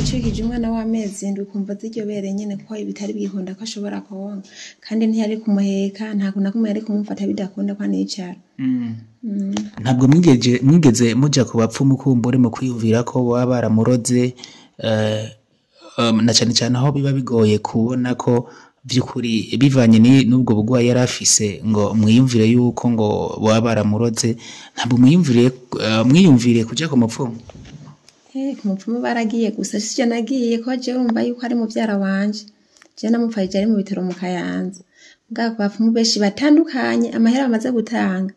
Yacikije umwana w'amezi 7 kumva ziryo bere nyene ko bitari bigikunda ko ashobora konka, kandi ntiyari kumuheka, nta kuntu kumwe yari kumufata bidakunda ko anicara. Ntabwo mwigeze muja ku bapfumu kumbure mu kwiyumvira ko baba baramuroze, na cane cane aho biba bigoye kubona ko vy'ukuri bivanye n'ubwo bugwayi yari afise, ngo mwiyumvire yuko ngo baba baramuroze. Ntabwo mwiyumviriye kuja ku mupfumu? Ku mupfumu baragiye, gusa sije nagiye ko jewe urumva yuko ari muvyara wanje. Je namupfayije ari mu bitaro mu Kayanza. Mugabo ku bapfumu benshi batandukanye amahera bamaze gutanga,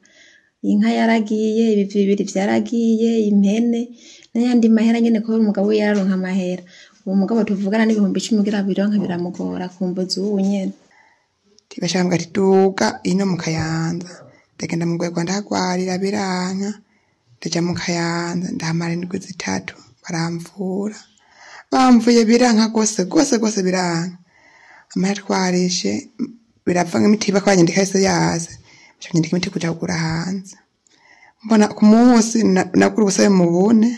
inka yaragiye, ibivi bibiri vyaragiye, impene n'ayandi mahera nyene, kubera umugabo we yararonka amahera. Uwo mugabo tuvugana n'10,000 kugira bironke biramugora kumbuza ubu nyene. Tibashambwa ati duga ino mu Kayanza, ndagenda mu Rwego ndahagwarira biranka, ndaja mu Kayanza ndahamara indwi 3 baramvura, bamvuye biranka gose gose gose biranka. Amahera twarishe birava nk'imiti bakabanyandika yose yaze, bacanyandika imiti kuja kugura hanze. Mbona ku munsi nagura ubusabe mu bune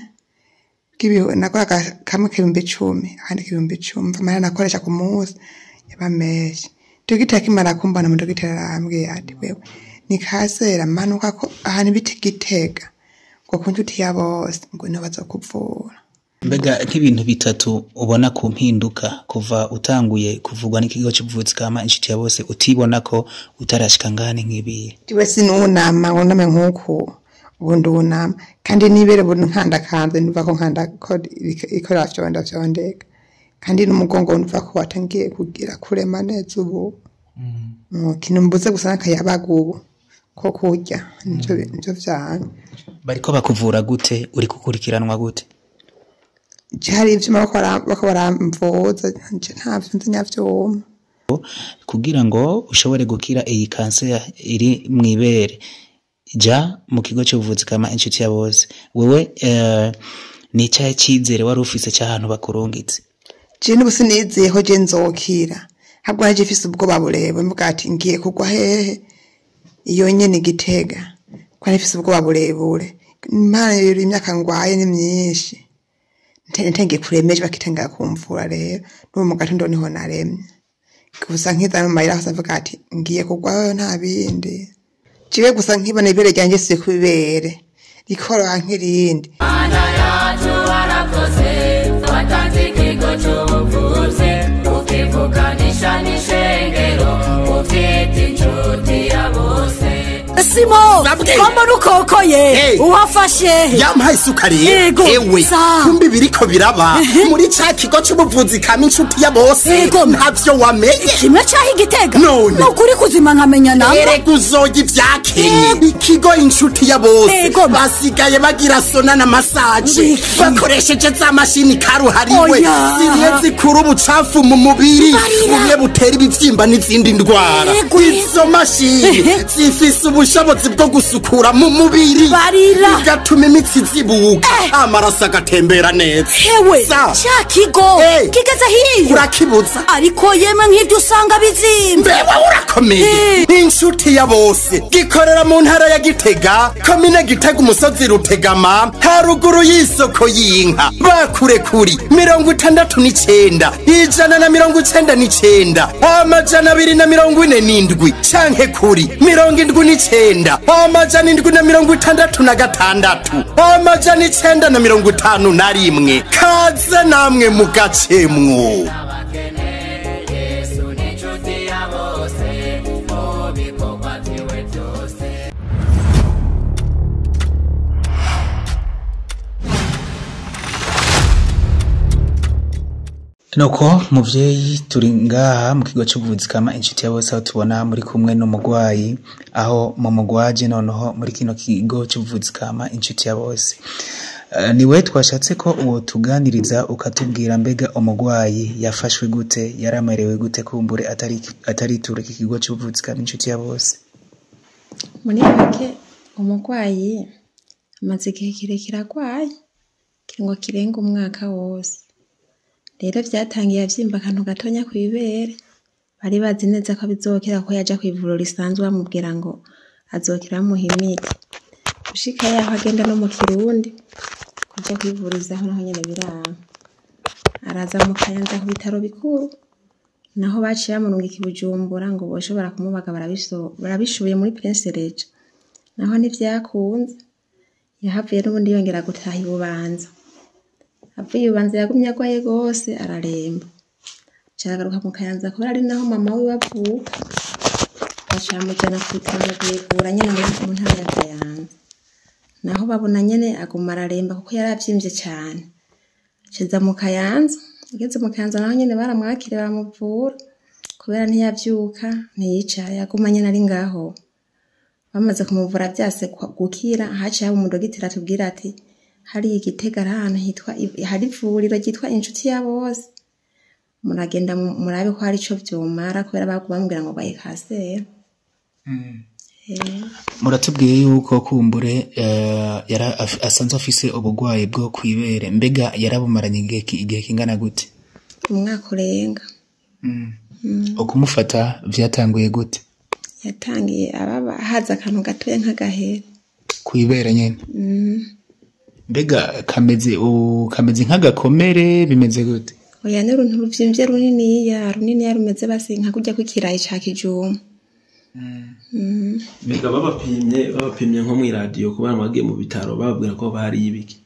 nakora kamwe k'10,000, akandi k'10,000, amahera nakoresha ku munsi yaba menshi. Dogiteri akimara kumbona, dogiteri arambwiye ati wewe ni kanseri, manuka ko ahantu bita Gitega ngo ku nshuti ya bose ngo niho bazokuvura. Mbega nk'ibintu bitatu ubona ku mpinduka kuva utanguye kuvugwa n'ikigo c'ubuvuzi kama Inshuti ya Bose, utibona ko utarashika ngane nk'ibihe? Jewe sinunama ngo name nk'uku, ubu ndunama kandi n'ibere ubu nkandakanze, ndumva ko nkanda ko ikora fyonda fyondeka, kandi n'umugongo ndumva ko watangiye kugira kurema neza ubu. Kintu mbuze gusa n'akayabagu ubu ko kurya nico vyanga. Bariko bakuvura gute? Uri gukurikiranwa gute? Hari ivyuma bako baramvuza, ntavyo nzi nyavyuma. Kugira ngo ushobore gukira iyi kanseri iri mw'ibere, ja mu kigo c'ubuvuzi kama Inshuti ya Bose. Wewe ni icahe cizere wari ufise c'ahantu bakurungitse? Je n'ubu sinizeye ko je nzokira, ahubwo naje mfise ubwoba burebure, mvuga ati ngiye kugwa hehe iyo nyene Gitega, ko nari mfise ubwoba burebure. Impano rero imyaka ngwaye ni myinshi, ntengiye kuremeje bakitenga kumvura rero, n'ubu mu gatondo niho naremye. Gusa nkiza mu mayira hose mvuga ati ngiye kugwayo nta bindi. Jewe gusa nkibona ibere ryanje si kubibere rikoroha nk'irindi. Mana yacu warakoze, watanze ikigo c'ubuvuzi, ukivuganisha n'ishengero, uvyita inshuti ya bose. Simo, kombo nukokoye, uhafashe. Yampaye isukari. Yego. Ewe, kumbi biriko biraba muri ca kigo c'ubuvuzi kama Inshuti ya Bose. Ntavyo wamenye. Kimwe caho Igitega. None. Nukuri kuzima nkamenya namba. Erega uzoga ivyakenye. Ikigo Inshuti ya Bose basigaye bagira sona na massage bakoresheje za mashini karuhariwe zimwe zikura ubucafu mu mubiri, bumwe butera ibivyimba n'izindi ndwara. Izo mashini zifise ubushobozi bwo gusukura mu mubiri, bigatuma imitsi zibuka, amaraso agatembera neza. Hewe, ca kigo kigeze hiyo urakibuza. Ariko yemwe nk'ivyo usanga bizimba. Mbewe urakomeye. Inshuti ya Bose gikorera mu ntara ya Gitega, komine Gitega, umusozi Rutegama, haruguru y'isoko y'inka. Bakure kuri 69 199 247 canke kuri 79 766 951. Kaze namwe mugacemwo. Yesu ni inshuti ya bose mu bikorwa vyiwe vyose. Nuko muvyeyi, turi ngaha mu kigo c'ubuvuzi kama Inshuti ya Bose, aho tubona muri kumwe n'umugwayi, aho mu mugwaje noneho muri kino kigo c'ubuvuzi kama Inshuti ya Bose. Niwe twashatse ko uwo tuganiriza ukatubwira mbega umugwayi yafashwe gute, yaramerewe gute kumbure ataritura iki kigo c'ubuvuzi kama Inshuti ya Bose. Muri make umugwayi amaze igihe kirekire agwaye, kiringo kirenga umwaka wose. Rero vyatangiye avyimba akantu gatonya kw'ibere, bari bazi neza ko bizokira ko yaja kw'ivuriro risanzwe bamubwira ngo azokira bamuha imiti. Gushika yaho agenda no mu Kirundi kuja kwivurizaho naho nyene biranga. Araza mu Kayanza ku bitaro bikuru, naho baciye bamurungika i Bujumbura ngo boshobora kumubaga, barabishoboye muri Prince Regis, naho ntivyakunze. Yahavuye n'ubundi yongera gutaha i Bubanza. Avuye i Bubanza yagumye agwaye gose, araremba. Aca aragaruka mu Kayanza kubera ari naho mama wiwe avuka, baca bamujana ku bitaro Rwegura nyene mu ntara ya Kayanza. Naho babona nyene aguma araremba kuko yari avyimvye cane. Aca mu Kayanza, ageze mu Kayanza naho nyene baramwakiriye baramuvura, kubera ntiyavyuka, ntiyicara, yaguma nyene ari ngaho. Bamaze kumuvura vyase gukira, haciye haba umudogiteri atubwira ati hariya i Gitega hari ahantu hitwa hari ivuriro ryitwa Inshuti ya Bose, muragenda murabe ko hari ico vyomara, kubera baguma bamubwira ngo arwaye kanseri. Muratubwiye yuko kumbure yara asanzwe afise ubugwayi bwo kwibere, mbega yarabumaranye igihe kingana gute? Umwaka urenga. Ukumufata vyatanguye gute? Yatangiye ababa haza akantu gatoya nk'agahere kwibere nyene. Mbega kameze nk'agakomere, bimeze gute? Oya, ni uruntu ruvyimbye runiniya runiniya, rumeze basi nka kurya kw'ikirayi ca kijumbu. Mbega babapimye nko mw'iradiyo kubera mwagiye mu bitaro, bababwira ko bari ibiki?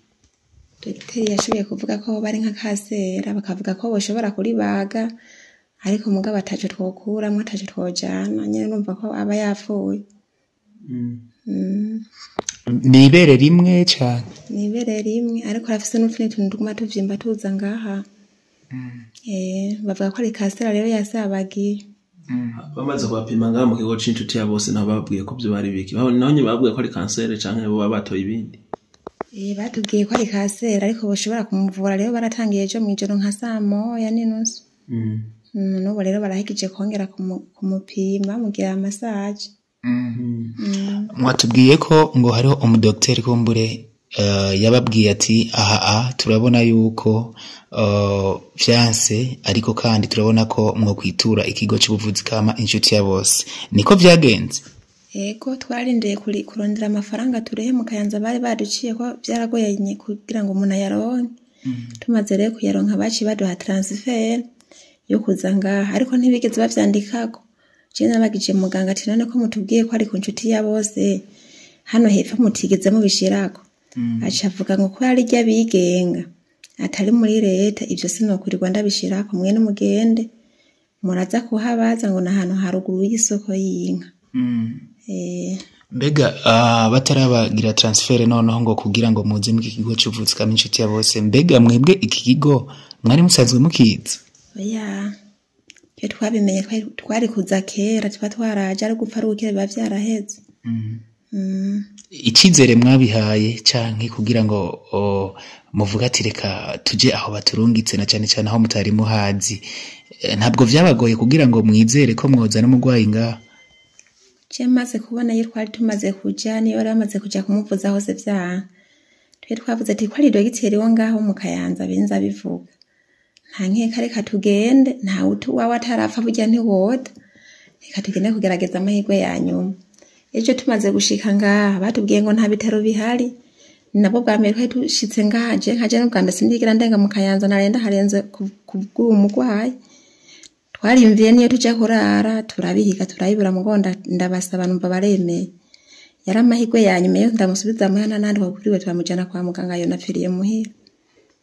Dogiteri yashoboye kuvuga ko bari nka kansera, bakavuga ko boshobora kuribaga, ariko mugabo ataco twokuramwo, ataco twojana nyene, urumva ko aba yapfuye. Ni ibere rimwe cane? Ni ibere rimwe, ariko arafise n'utundi tuntu tuguma tuvyimba tuza ngaha. Bavuga ko ari kansera rero yasabagiye. Bamaze kubapima ngaha mu kigo c'Inshuti ya Bose, naho bababwiye ko vyo bari biki? Naho nyene bababwiye ko ari kanseri canke boba batoye ibindi? Batubwiye ko ari kanseri, ariko boshobora kumuvura. Rero baratangiye ejo mw'ijoro nka saa 1:30. N'ubu rero barahegije kongera kumupima, bamugira massage. Mwatubwiye ko ngo hariho umudokiteri kumbure yababwiye ati aha turabona yuko vyanse, ariko kandi turabona ko mwokwitura ikigo c'ubuvuzi kama Inshuti ya Bose. Niko vyagenze? Ego, twarindiriye kurondera amafaranga turehe mu Kayanza, bari baduciye ko vyaragoye kugira ngo umuntu ayaronke. Tumaze rero kuyaronka, baciye baduha transfert yo kuza ngaha, ariko ntibigeze bavyandikako. Jewe nabagije muganga ati none ko mutubwiye ko ari ku Nshuti ya Bose, hano hepfo mutigeze mubishirako? Aca avuga ngo ko ari ry'abigenga, atari muri leta, ivyo sinokwirirwa ndabishirako, mwene mugende muraza kuhabaza, ngo ni ahantu haruguru y'isoko y'inka. Mbega batarabagira transfert noneho ngo kugira ngo muze mu kigo c'ubuvuzi kama Inshuti ya Bose, mbega mwebwe iki kigo mwari musanzwe mukizi? Oya, iyo twabimenye twari kuza kera, tuba twaraje, ari gupfa ari gukira biba vyaraheze. Icizere mwabihaye canke kugira ngo muvuga ati reka tuje aho baturungitse, na cane cane aho mutari muhazi, ntabwo vyabagoye kugira ngo mwizere ko mwozana umurwayi ngaha? Je maze kubona iyo twari tumaze kuja, niyo bari bamaze kuja kumuvuza hose vyanka, twe twavuze ati ko ari dogiteri wo ngaho mu Kayanza binza bivuga, nta nkeka, reka tugende, nta wawe atarapfa burya ntiwoda, reka tugende kugerageza amahirwe ya nyuma. Ejo tumaze gushika ngaha batubwiye ngo nta bitaro bihari. Ni nabwo bwa mbere twari dushitse ngaha, je nkaje n'ubwa mbere sindigera ndenga mu Kayanza, narenda harenze kubw'uwo murwayi. Twariyumviye niyo tuja kurara, turabihiga turabibura, mugo ndabasaba numva baremeye. Yari amahirwe ya nyuma, iyo ndamusubiza muhana nandi wakuriwe turamujana kwa muganga, yonapfiriye muhira.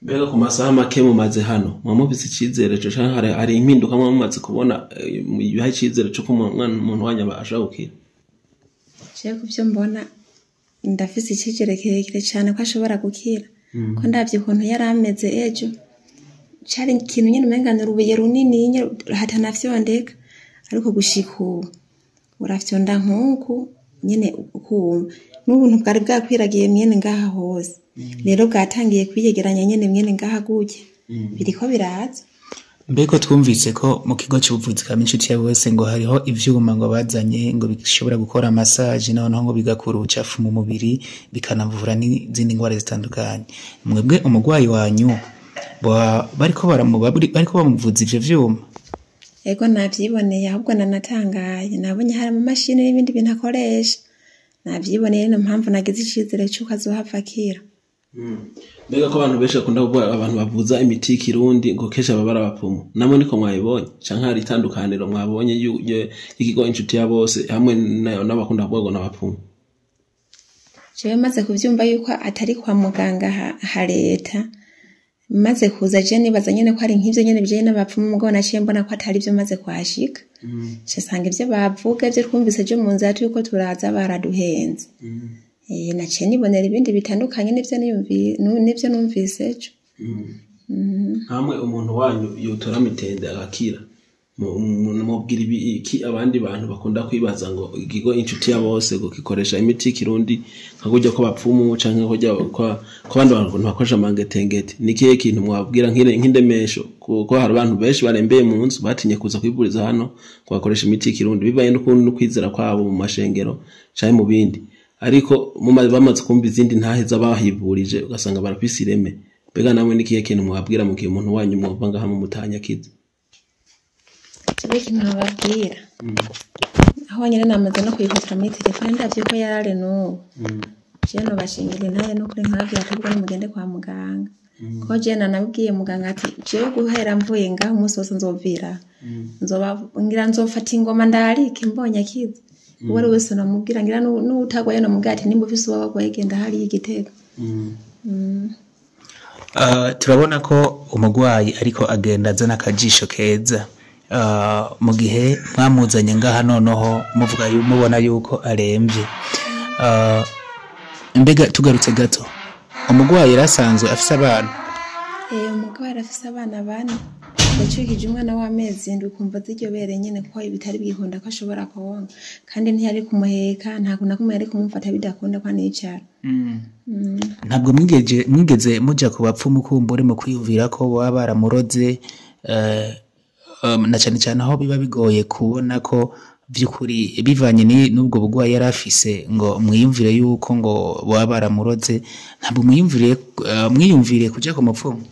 Mbega ku masaha make mumaze hano, muba mufise icizere co canke hari impinduka muba mumaze kubona biha icizere co ko umuntu wanyu ashobora gukira? Jewe kuvyo mbona ndafise icizere kirekire cane ko ashobora gukira. Ko ndavye ukuntu yari ameze ejo, cari ikintu nyene umenga ni urubuye runini nyene hatanafyondeka, ariko gushika ubu urafyonda nkuku nyene ukumva n'ubuntu bwari bwakwiragiye mwene ngaha hose. Rero bwatangiye kwiyegeranya nyene mwene ngaha gutya, biriko biraza. Mbega twumvise ko mu kigo c'ubuvuzi kama Inshuti ya Bose ngo hariho ivyuma ngo bazanye ngo bishobora gukora massage, noneho ngo bigakura ubucafu mu mubiri, bikanavura n'izindi ndwara zitandukanye. Mwebwe umurwayi wanyu bariko bamuvuza ivyo vyuma? Ego, navyiboneye, ahubwo nanatangaye, nabonye hari amamashini n'ibindi bintu akoresha, navyiboneye, niyo mpamvu nagize icizere c'uko azohava akira. Mbega ko abantu benshi bakunda kuvuga abantu bavuza imiti y'ikirundi ngo kenshi baba ari abapfumu, namwe niko mwabibonye canke hari itandukaniro mwabonye y'ikigo Inshuti ya Bose hamwe n'abakunda kuvuga ngo n'abapfumu? Jewe maze kuvyumva yuko atari kwa muganga ha leta, maze kuza je nibaza nyene ko ari nk'ivyo nyene bijanye n'abapfumu, mugabo naciye mbona ko atari vyo maze kuhashika. Nca nsanga ivyo bavuga, ivyo twumvise vyo mu nzira turiko turaza baraduhenze. Naciye nibonera ibindi bitandukanye n'ivyo n'ivyo numvise ejo. Hamwe umuntu wanyu yotora mitende agakira, mubwira iki abandi bantu bakunda kwibaza ngo ikigo Inshuti ya Bose ngo gikoresha imiti y'ikirundi nka kurya kw'abapfumu canke kurya kw'abandi bantu bakoresha amangetengete? Ni ikihe kintu mwabwira nk'indemesho, kuko hari abantu benshi barembeye mu nzu batinye kuza kwivuriza hano ngo bakoreshe imiti y'ikirundi bivaye n'ukwizera kwabo mu mashengero canke mu bindi, ariko bamaze kumva izindi ntahe z'abahivurije ugasanga barafise ireme. Mbega namwe ni ikihe kintu mwabwira mu gihe umuntu wanyu mwumva ngaha mumutanyakiza? Jewe ikintu nobabwira, aho nyene namaze no kuyifotora muri telefone ndavye ko yarare n'ubu. Jewe nobashingira intahe n'ukuri nkababwira ati ubwo nimugende kwa muganga. Ko jewe nanabwiye muganga ati jewe guhera mvuye ngaho umunsi wose nzovira. Ngira nzofata ingoma ndarike mbonye akize. Uwo ari wese namubwira, ngira n'uwutagwaye namubwira ati nimba ufise uwawe agwaye genda hariya i Gitega. Turabona ko umugwayi ariko agenda azana akajisho keza. Mu gihe mwamuzanye ngaha noneho muvuga mubona yuko aremvye. Mbega tugarutse gato, umugwayi yarasanzwe afise abana? Umugwayi arafise abana 4. Yacikije umwana w'amezi 7 ukumva ziryo bere nyene ko bitari bwikunda ko ashobora konka, kandi ntiyari kumuheka, nta kuntu kumwe yari kumufata bidakunda ko anicara. Ntabwo mwigeze muja ku bapfumu kumbure mu kwiyumvira ko baba baramuroze, na cane cane aho biba bigoye kubona ko vy'ukuri bivanye n'ubwo bugwayi yari afise, ngo mwiyumvire yuko ngo baba baramuroze? Ntabwo mwiyumvire kuja ku mupfumu?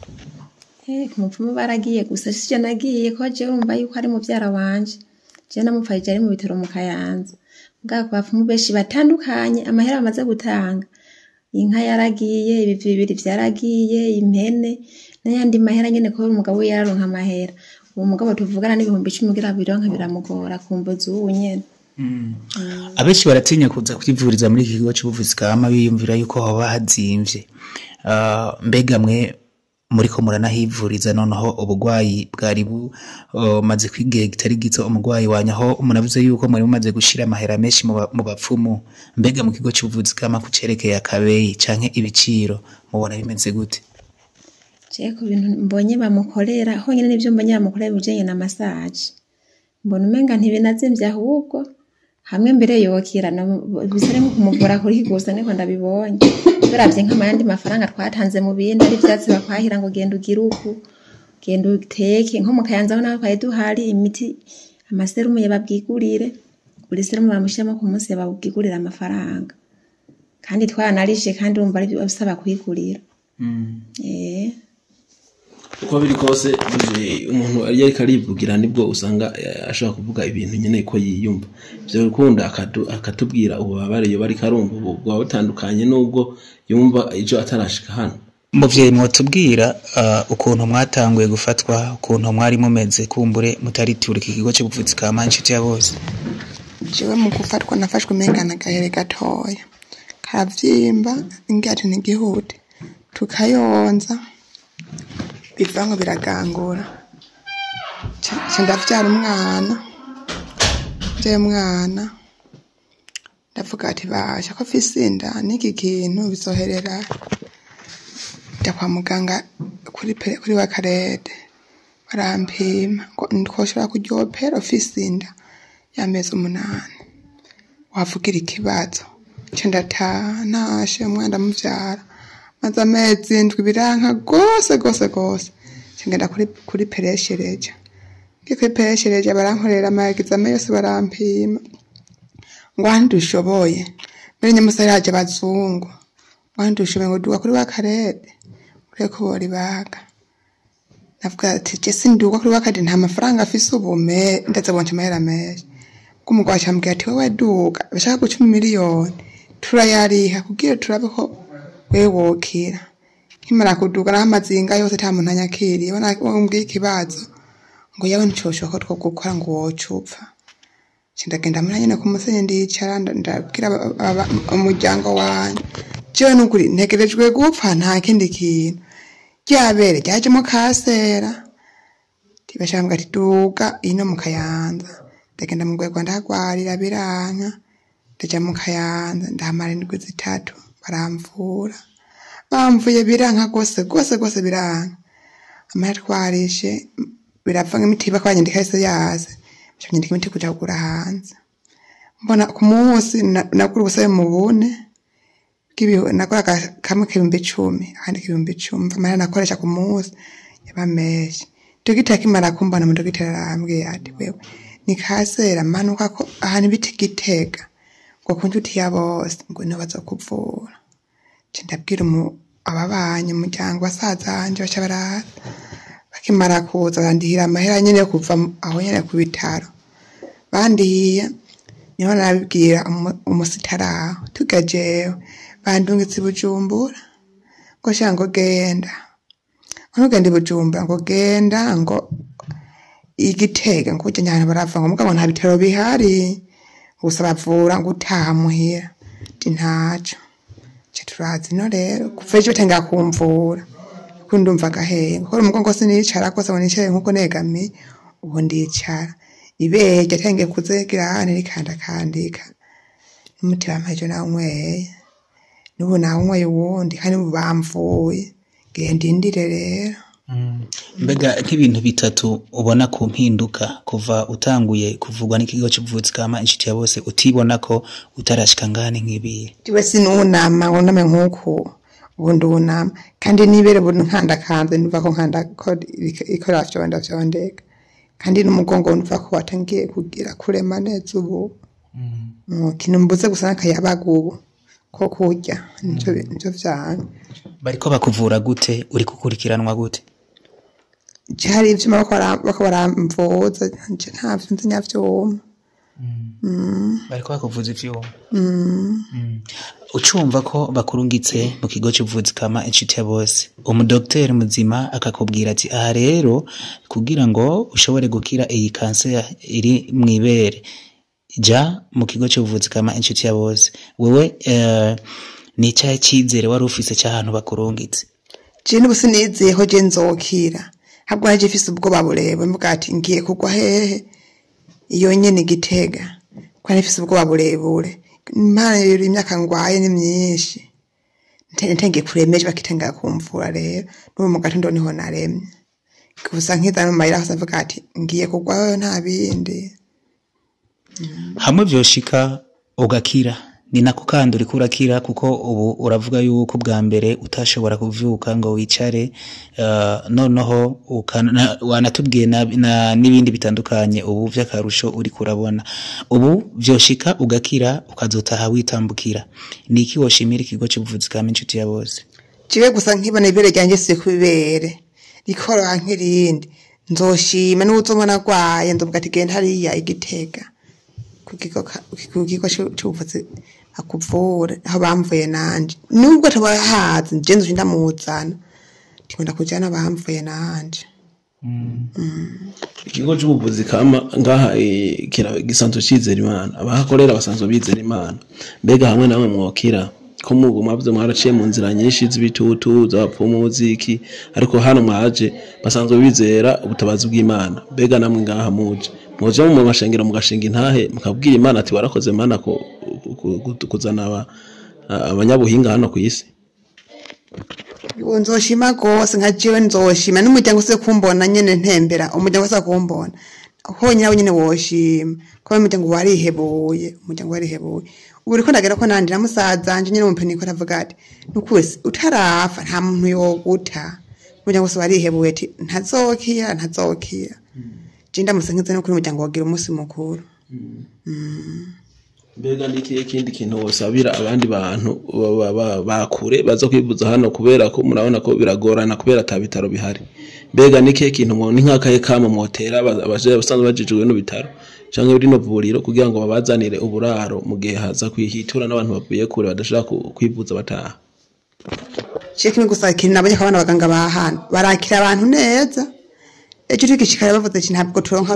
Ku mupfumu baragiye gusa sivyo nagiye, ko jewe urumva yuko ari muvyara wanje. Jewe namupfayije ari mu bitaro mu Kayanza. Mugabo ku bapfumu benshi batandukanye amahera bamaze gutanga, inka yaragiye, ibivi bibiri vyaragiye, impene n'ayandi mahera nyene, ko umugabo we yararonka amahera. Uwo mugabo tuvugana n'ibihumbi 10 kugira bironke biramugora kumbuza ubu nyene. Abenshi baratinya kuza kwivuriza muri iki kigo c'ubuvuzi kama biyumvira yuko hoba hazimvye. Mbega mwe muriko muranahivuriza noneho ubugwayi bwari bumaze kwigihe kitari gito, umugwayi wanyu aho munavuze yuko muri mumaze gushira amahera menshi mu bapfumu, mbega mu kigo c'ubuvuzi kama kucerekeye akabeyi canke ibiciro mubona bimeze gute? Jewe ku bintu mbonye bamukorera honyene n'ivyo mbonye bamukorera bijanye na massage, mbona umenga ntibinazimvye, ahubwo hamwe mbere yokira bisa nko kumuvura kuri gusa niko ndabibonye. Turavye nk'amayandi mafaranga twatanze mu bindi ari ivyatsi bakwahira ngo genda ugire uku, genda uteke, nko mu Kayanza aho naho twari duhari imiti amaserumu yababwigurire, buri serumu bamushiramo ku munsi yababwigurira amafaranga, kandi twaranarishe, kandi urumva ari bisaba kwigurira. Uko biri kose umuntu ariko arivugira nibwo usanga ashobora kuvuga ibintu nyene ko yiyumva. Ivyo bikunda akatubwira ububabare yoba ariko arumva ubu bwaba butandukanye n'ubwo yumva ejo atarashika hano. Muvyeyi, mwotubwira ukuntu mwatanguye gufatwa, ukuntu mwari mumeze kumbure mutaritura iki kigo c'ubuvuzi kama Inshuti ya Bose? Jewe mu gufatwa nafashwe umenga n'agahere gatoya karavyimba, ngira ati ntigihute, tukayonza bivango biragangura, nca ndavyara umwana, mvyaye umwana ndavuga ati basha ko mfise inda n'iki kintu bizoherera, nja kwa muganga kuri wa karede barampima ngo ntitwoshobora kuryopera ufise inda y'amezi 8, wavugira ikibazo. Nca ndataha, ntashe umwana ndamuvyara, maze amezi 7 biranka gose gose gose, nca ngenda kuri pereshereja, ngiye kuri pereshereja barankorera ama examen yose barampima, ngo aha ntidushoboye, mbere nyamusare haje abazungu, ngo aha ntidushoboye, ngo duga kuri wa karede urebe ko boribaga. Navuga ati je sinduga kuri wa karede, nta mafaranga afise ubu ndaza bonca amahera menshi. Ubwo umugabo aca ambwira ati wewe duga, bashaka guca miliyoni turayariha kugira turabe ko wewe wokira. Nkimara kuduga naho amazinga yose ata muntu anyakiriye, umbwiye ikibazo ngo yawe ntitwoshoboka ko twogukora ngo wocupfa. Nca ndagenda muri nyene ku musenyi ndicara, ndabwira umuryango wanje, jewe nukuri ntegerejwe gupfa, nta kindi kintu. Rya bere ryajemo kasera, bashaka ati duga ino mu Kayanza. Ndagenda mu Rwego ndahagwarira biranka, ndaja mu Kayanza ndahamara indwi 3 baramvura, bamvuye biranka gose gose gose biranka. Amahera twarishe birava nk'imiti bakabanyandika yose yaze, banyandika imiti kuja kugura hanze. Mbona ku munsi nagura ubusabe mu bune nagura kamwe k'10,000 akandi k'10,000, amahera nakoresha ku munsi yaba menshi. Dogiteri akimara kumbona, mu dogiteri arambwiye ati wewe ni kasera, manuka ko ahantu bita Gitega ngo ku nshuti ya bose ngo niho bazokuvura. Nca ndabwira ababanyi, umuryango, basaza banje baca baraza. Bakimara kuza barandihira amahera nyene yo kuva aho nyene ku bitaro bandihiye, niho nabibwira umusitari aho tuga jewe bandungitse i Bujumbura ngo sha ngo genda, ntugende i Bujumbura, ngo genda ngo Igitega, ngo ujya nyana barava ngo mugabo nta bitaro bihari gusa bavura ngo utaha muhira. Nti ntaco. Nca turaza ino rero kuva ejo batangira kumvura kuko ndumva agahengo, kuko umugongo sinicara rwose ngo nicare nkuko negamiye, ubu ndicara. Ibere ryatangiye kuzegera rikandakandika, n'umuti bampaye ejo nawunyweye, n'ubu nawunyweye uwundi, kandi ubu bamvuye genda indire rero. Mbega nk'ibintu bitatu ubona ku mpinduka kuva utanguye kuvugwa n'ikigo c'ubuvuzi kama Inshuti ya Bose, utibona ko utarashika ngane nk'ibihe? Jewe sinunama ngo name nk'uku, ubu ndunama kandi n'ibere ubu nkandakanze, numva ko nkanda ko ikora fyonda fyondeka, kandi n'umugongo numva ko watangiye kugira kurema neza ubu. Ikintu mbuze gusa n'akayabagu ubu ko kurya, nico vyanka. Bariko bakuvura gute? Uri gukurikiranwa gute? Hari ivyuma bako baramvuza, nje ntavyo nzi nyavyuma. Bariko bakuvuza ivyuma. Ucumva ko bakurungitse mu kigo c'ubuvuzi kama Inshuti ya Bose, umudokiteri muzima akakubwira ati aha rero kugira ngo ushobore gukira iyi kanseri iri mw'ibere, ja mu kigo c'ubuvuzi kama Inshuti ya Bose, wewe ni icahe cizere wari ufise c'ahantu bakurungitse? Je n'ubu sinizeye ko je nzokira, ahubwo naje mfise ubwoba burebure, mvuga ati ngiye kugwa hehe iyo nyene Gitega, kuko nari mfise ubwoba burebure. Impano rero imyaka ngwaye ni myinshi, ntangiye kuremesha bakitanga kumvura rero, n'ubu mu gatondo niho naremye gusa nkiza no mayira hose mvuga ati ngiye kugwayo nta bindi. Hamwe vyoshika ugakira, ni nako kandi uriko urakira, kuko ubu uravuga yuko bwa mbere utashobora kuvyuka ngo wicare, noneho wanatubwiye n'ibindi bitandukanye ubu vy'akarusho uriko urabona. Ubu vyoshika ugakira ukazotaha witambukira, ni iki woshimira ikigo c'ubuvuzi kama Inshuti ya Bose? Jewe gusa nkibona ibere ryanje si kubibere rikoroha nk'irindi, nzoshima n'uwuzobona agwaye nzovuga ati genda hariya Igitega ku kigo c'ubuvuzi akuvure, aho bamvuye nanje nubwo tabahazi nje nzoca ndamuzana, ndikunda kujana bamvuye nanje. Ikigo c'ubuvuzi kama ngaha gisanzwe cizera Imana, abahakorera basanzwe bizera Imana. Mbega hamwe namwe mwokira ko mubu mwavuze mwaraciye mu nzira nyinshi z'ibitutu z'abapfumu z'iki, ariko hano mwaje basanzwe bizera ubutabazi bw'Imana. Mbega namwe ngaha muje muje mu mashengero mugashinga intahe mukabwira Imana ati warakoze Mana kuzana abanyabuhinga hano ku isi? Nzoshima gose nka jewe nzoshima n'umuryango se kumbona nyene ntembera, umuryango se kumbona honyine nyene woshima, ko umuryango warihebuye, umuryango warihebuye. Ubu uriko ndagera ko nanje na musaza nje nyene umupeni ko aravuga ati nukuri utarafa nta muntu yoguta, umuryango se warihebuye ati ntazokira ntazokira. Je ndamutse nkize no kuri umuryango wagira umunsi mukuru. Mbega ni ikihe kindi kintu wosabira abandi bantu bakure baza kwivuza hano, kubera ko murabona ko biragorana kubera ata bitaro bihari? Mbega ni ikihe kintu ni nk'akahe kamo mwotera abasanzwe bajejwe bino bitaro canke rino vuriro kugira ngo babazanire uburaro mu gihe haza kwihitura n'abantu bavuye kure badashaka kwivuza bataha? Je kimwe gusa kintu nabonye ko abana baganga bahana barakira abantu neza. Ejo tugishikara bavuze ati ntabwo turonka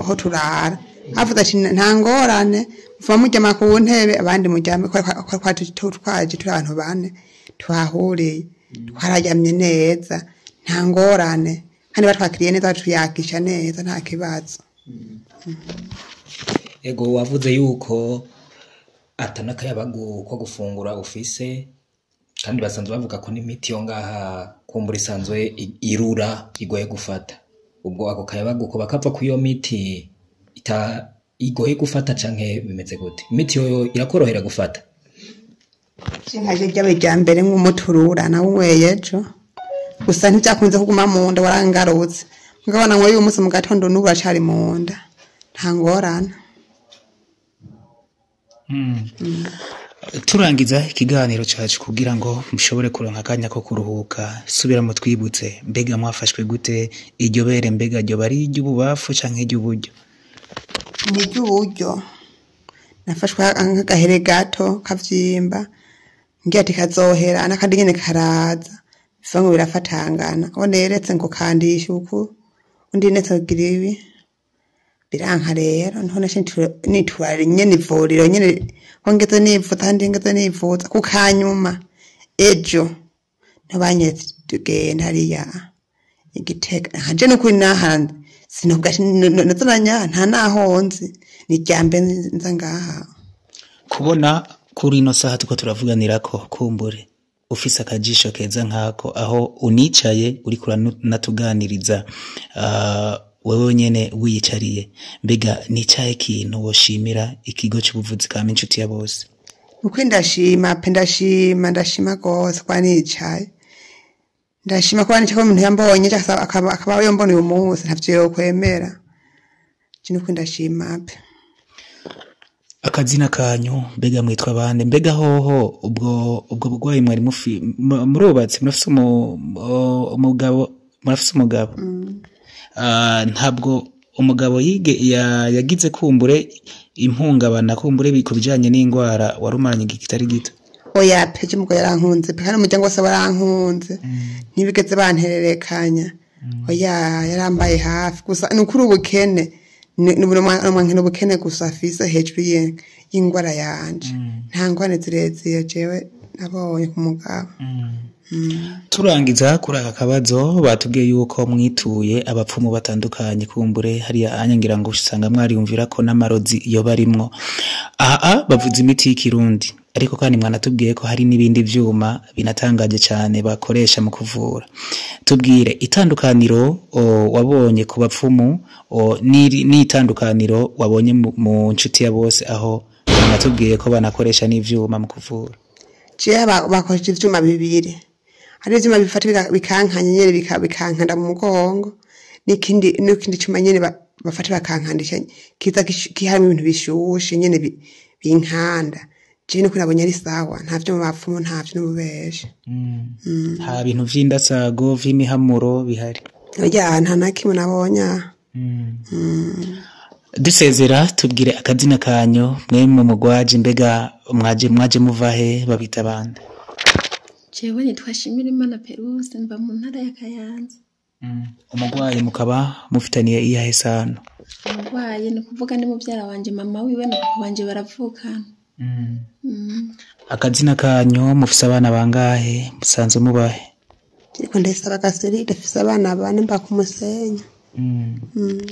aho turara. Avuze ati nta ngorane, muva muryama ku ntebe abandi muryame, ko twaje turi abantu bane twahuriye, twararyamye neza, nta ngorane, kandi batwakiriye neza, batuyakisha neza, nta kibazo. Ego, wavuze yuko atanakayabagu ko gufungura ufise, kandi basanzwe bavuga ko n'imiti yo ngaha kumbura isanzwe irura igoye gufata. Ubwo ako kayabagu ko bakava ku iyo miti ita igoye gufata canke bimeze gute? Imiti yoyo irakorohera gufata? Nkaje ryabaye irya mbere nk'umuturura nawunyweye ejo, gusa ntivyakunze kuguma mu nda, warangarutse. Mugabo nanyweye uyu munsi mu gatondo n'ubu uracari mu nda, nta ngorane. Turangiza ikiganiro cacu kugira ngo mushobore kuronka akanya ko kuruhuka, subira mu twibutse, mbega mwafashwe gute iryo bere, mbega ryoba ari iry'ububafu canke iry'uburyo? Ni iry'uburyo. Nafashwe nk'agahere gato kavyimba, ngira ati kazohera, n'akandi nyene karaza, biva ngo birafatangana. Uwo neretse ngo kandisha uku, undi neretse kugira ibi, biranka rero. Niho naciye nitura nyene ivuriro nyene, ko ngeze nivuza, kandi ngeze nivuza ku kanyuma ejo niho banyeretse tugenda hariya Igitega. Nje nukuri nahanze sinovuga ati nazananya, nta naho nzi, ni irya mbere nza ngaha. Kubona kuri ino saha tuko turavuganirako, kumbure ufise akajisho keza nkako, aho unicaye uriko uranatuganiriza, wewe nyene wiyicariye, mbega nicaye kintu woshimira ikigo c'ubuvuzi kama Inshuti ya Bose? Ukuri ndashima pe, ndashima, ndashima gose kuba nicaye. Ndashima kuba nicaye, ko umuntu yambonye canke akaba yombona uyu munsi ntavyo yokwemera. Je nukuri ndashima pe. Akazina kanyu, mbega mwitwa bande? Mbega hoho ubwo bugwayi mwari murubatse, murafise umugabo, murafise umugabo? Ntabwo umugabo yige yagize kumbure impungabana, kumbure ku bijanye n'ingwara warumaranye igihe kitari gito? Oya pe, je umugabo yarankunze pe, kandi umuryango wose warankunze, ntibigeze bantererekanya. Oya, yarambaye hafi. Gusa ni ukuri ubukene, ni ubukene gusa afise hejuru y'ingwara yanje. Nta ngorane zirezire jewe nabonye ku mugabo. Turangiza kuri aka kabazo, batubwiye yuko mwituye abapfumu batandukanye, kumbure hariya anya ngira ngo usanga mwariyumvira ko n'amarozi iyo barimwo. Aha bavuze imiti y'ikirundi, ariko kandi mwanatubwiye ko hari n'ibindi vyuma binatangaje cane bakoresha mu kuvura. Tubwire itandukaniro wabonye ku bapfumu, n'itandukaniro wabonye mu Nshuti ya Bose, aho mwanatubwiye ko banakoresha n'ivyuma mu kuvura. Jewe bakoresha ivyuma bibiri. Hari ivyuma bifata bikankanya nyene, bikankanda mu mugongo, n'ikindi cuma nyene bafata bakankandisha, kiza kiharimo ibintu bishushe nyene binkanda. Jewe nuko nabonye ari sawa, nta vyuma bapfumu, nta vyo n'ububeshe. Nta bintu vy'indasago vy'imihamuro bihari? Oya, nta na kimwe nabonye. Dusezera, tubwire akazina kanyu, mwe mu mugwaje, mbega mwaje muva he, babita bande? Jewe nitwa Shimirimana Peruze, mva mu ntara ya Kayanza. Umugwayi mukaba mufitaniye iyahe sano? Umugwayi ni ukuvuga ni muvyara wanje, mama wiwe na papa wanje baravukana. Akazina kanyu, mufise abana bangahe, musanzwe mubahe? Ariko ndayisaba Gaseri, ndafise abana bane, mba ku Musenyi.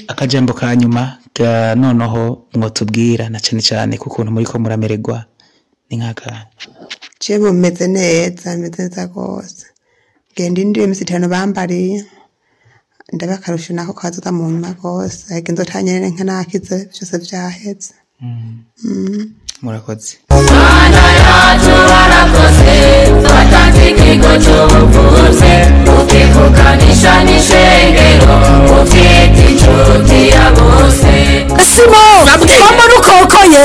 Akajambo ka nyuma ga noneho mwotubwira, na cane cane kukuntu muriko muramererwa ni nk'akahe? Jewe meze neza, meze neza gose. Ngenda indimi imisi itanu bambariye, ndabe akarusho nako kazoza mu nyuma gose, ariko nzotanyene nka nakize vyose vyaheze. Murakoze. Mana yacu warakoze, watanze ikigo c'ubuvuzi, ukivukanisha n'ishengero, uvyita inshuti ya bose. Simo, mama rukokoye,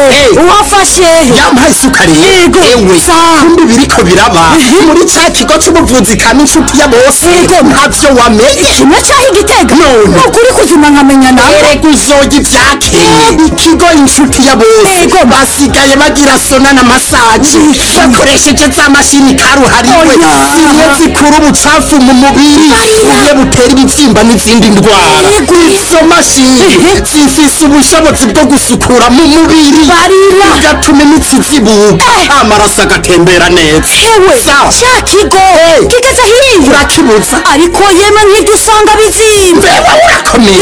wafashe yampaye isukari. Yego. Ewe, kumbi biriko biraba muri ca kigo c'ubuvuzi kama Inshuti ya Bose, ntavyo wamenye? Kimwe caho Igitega? None. Nukuri kuzi. Nkisuzuma nkamenya nawe. Erega uzoga ivyakenye. Ikigo Inshuti ya Bose basigaye bagira sauna na massage bakoresheje za mashini karuhariwe zimwe zikura ubucafu mu mubiri, bumwe butera ibibyimba n'izindi ndwara. Izo mashini zifise ubushobozi bwo gusukura mu mubiri, bigatuma imitsi izibuka, amaraso agatembera neza. Hewe, Sawa. cya kigo kigeze hiriya. Urakibuza. Ariko yemwe, nk'ibyo usanga bizimvye. Wewe urakomeye.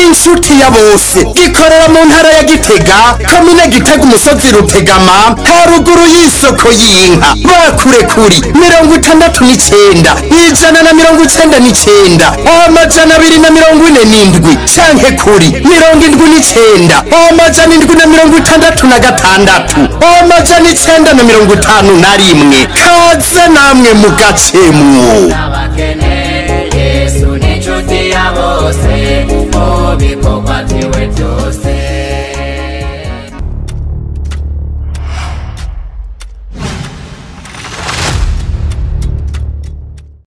Inshuti ya Bose gikorera mu ntara ya Gitega, komine Gitega, umusozi Rutegama, haruguru y'isoko y'inka. Bakure kuri 69 199 247 canke kuri 79 766 951. Kaze namwe mu gacemwo. Abakene, Yesu ni inshuti ya bose mu bikorwa byiwe byose.